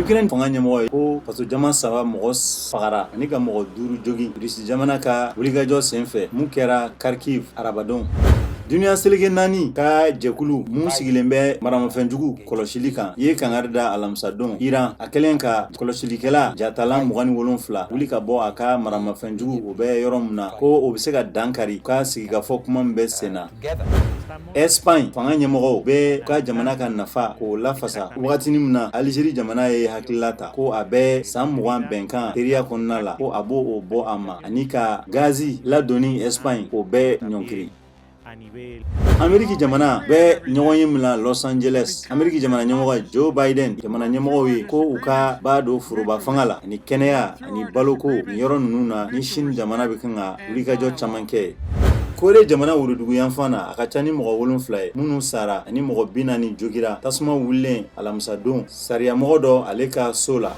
Ukraine fanga ɲɛmɔgɔ ye ko fasojama saba mɔgɔ fagara ani ka mɔgɔ duuru jogin Russie jamana ka wulikajɔ senfɛ mun kɛra Kharkiv arabadon. Duniya seleke naani ka jɛkulu mun sigilen bɛ maramafɛnjugu kɔlɔsili kan ye kangari da alamisadon Iran, a kɛlen ka kɔlɔsilikɛla jatalan 27 wuli ka bɔ a ka maramafɛnjugu o bɛ yɔrɔ min na, ko o bɛ se ka dankari ka sigikafɔ kuma min bɛ sen na. Espagne fanga ɲɛmɔgɔw bɛ ka jamana ka nafa k'o lafasa wagatinin min na Algérie jamana ye hakilila ta ko a bɛ san 20 bɛnkan teriya kɔnɔna la, ko a b'o bɔ a ma ani ka gazi ladonni Espagne k'o bɛɛ ɲɔngiri. Ameriki jamana bɛ ɲɔgɔn ye min na Los Angeles, Ameriki jamana ɲɛmɔgɔ Joe Biden jamana ɲɛmɔgɔw ye ko u ka ba don foroba fanga la ani kɛnɛya ani baloko nin yɔrɔ ninnu na ni Chine jamana bɛ kan ka wulikajɔ caman kɛ. Kore jamana woroduguyanfan na, a ka ca ni mɔgɔ 7 ye minnu sara ani mɔgɔ 40 jogira tasuma wulilen alamisadon sariyamɔgɔ dɔ ale ka so la.